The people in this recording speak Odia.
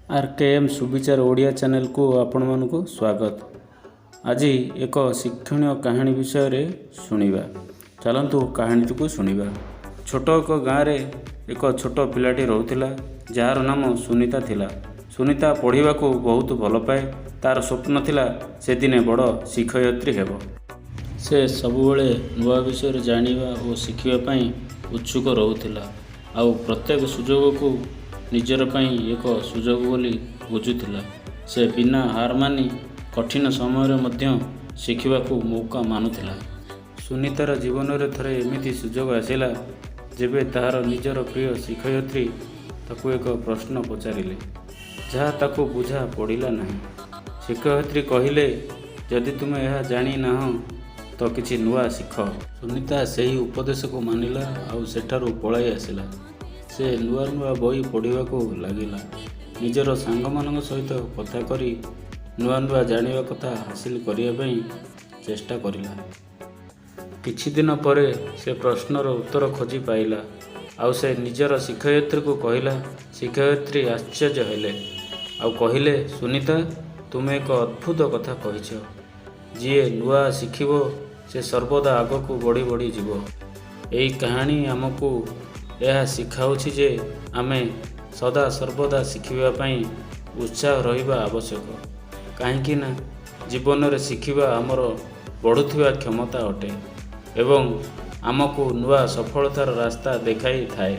ଆର୍ କେ ଏମ୍ ସୁବିଚାର ଓଡ଼ିଆ ଚ୍ୟାନେଲକୁ ଆପଣମାନଙ୍କୁ ସ୍ୱାଗତ। ଆଜି ଏକ ଶିକ୍ଷଣୀୟ କାହାଣୀ ବିଷୟରେ ଶୁଣିବା। ଚାଲନ୍ତୁ, କାହାଣୀଟିକୁ ଶୁଣିବା। ଛୋଟ ଏକ ଗାଁରେ ଏକ ଛୋଟ ପିଲାଟି ରହୁଥିଲା, ଯାହାର ନାମ ସୁନିତା ଥିଲା। ସୁନିତା ପଢ଼ିବାକୁ ବହୁତ ଭଲ ପାଏ। ତା'ର ସ୍ୱପ୍ନ ଥିଲା, ସେ ଦିନେ ବଡ଼ ଶିକ୍ଷୟିତ୍ରୀ ହେବ। ସେ ସବୁବେଳେ ନୂଆ ବିଷୟରେ ଜାଣିବା ଓ ଶିଖିବା ପାଇଁ ଉତ୍ସୁକ ରହୁଥିଲା ଆଉ ପ୍ରତ୍ୟେକ ସୁଯୋଗକୁ ନିଜର ପାଇଁ ଏକ ସୁଯୋଗ ବୋଲି ବୁଝୁଥିଲା। ସେ ବିନା ହାର ମାନି କଠିନ ସମୟରେ ମଧ୍ୟ ଶିଖିବାକୁ ମୌକା ମାନୁଥିଲା। ସୁନିତାର ଜୀବନରେ ଥରେ ଏମିତି ସୁଯୋଗ ଆସିଲା, ଯେବେ ତାହାର ନିଜର ପ୍ରିୟ ଶିକ୍ଷୟିତ୍ରୀ ତାକୁ ଏକ ପ୍ରଶ୍ନ ପଚାରିଲେ, ଯାହା ତାକୁ ବୁଝା ପଡ଼ିଲା ନାହିଁ। ଶିକ୍ଷୟିତ୍ରୀ କହିଲେ, "ଯଦି ତୁମେ ଏହା ଜାଣି ନାହଁ ତ କିଛି ନୂଆ ଶିଖ।" ସୁନିତା ସେହି ଉପଦେଶକୁ ମାନିଲା ଆଉ ସେଠାରୁ ପଳାଇ ଆସିଲା। ସେ ନୂଆ ନୂଆ ବହି ପଢ଼ିବାକୁ ଲାଗିଲା। ନିଜର ସାଙ୍ଗମାନଙ୍କ ସହିତ କଥା କରି ନୂଆ ନୂଆ ଜାଣିବା କଥା ହାସିଲ କରିବା ପାଇଁ ଚେଷ୍ଟା କରିଲା। କିଛି ଦିନ ପରେ ସେ ପ୍ରଶ୍ନର ଉତ୍ତର ଖୋଜି ପାଇଲା ଆଉ ସେ ନିଜର ଶିକ୍ଷୟିତ୍ରୀକୁ କହିଲା। ଶିକ୍ଷୟିତ୍ରୀ ଆଶ୍ଚର୍ଯ୍ୟ ହେଲେ ଆଉ କହିଲେ, "ସୁନିତା, ତୁମେ ଏକ ଅଦ୍ଭୁତ କଥା କହିଛ। ଯିଏ ନୂଆ ଶିଖିବ, ସେ ସର୍ବଦା ଆଗକୁ ବଢ଼ି ବଢ଼ି ଯିବ।" ଏହି କାହାଣୀ ଆମକୁ ଏହା ଶିଖାଉଛି ଯେ ଆମେ ସଦା ସର୍ବଦା ଶିଖିବା ପାଇଁ ଉତ୍ସାହ ରହିବା ଆବଶ୍ୟକ, କାହିଁକି ନା ଜୀବନରେ ଶିଖିବା ଆମର ବଢ଼ୁଥିବା କ୍ଷମତା ଅଟେ ଏବଂ ଆମକୁ ନୂଆ ସଫଳତାର ରାସ୍ତା ଦେଖାଇଥାଏ।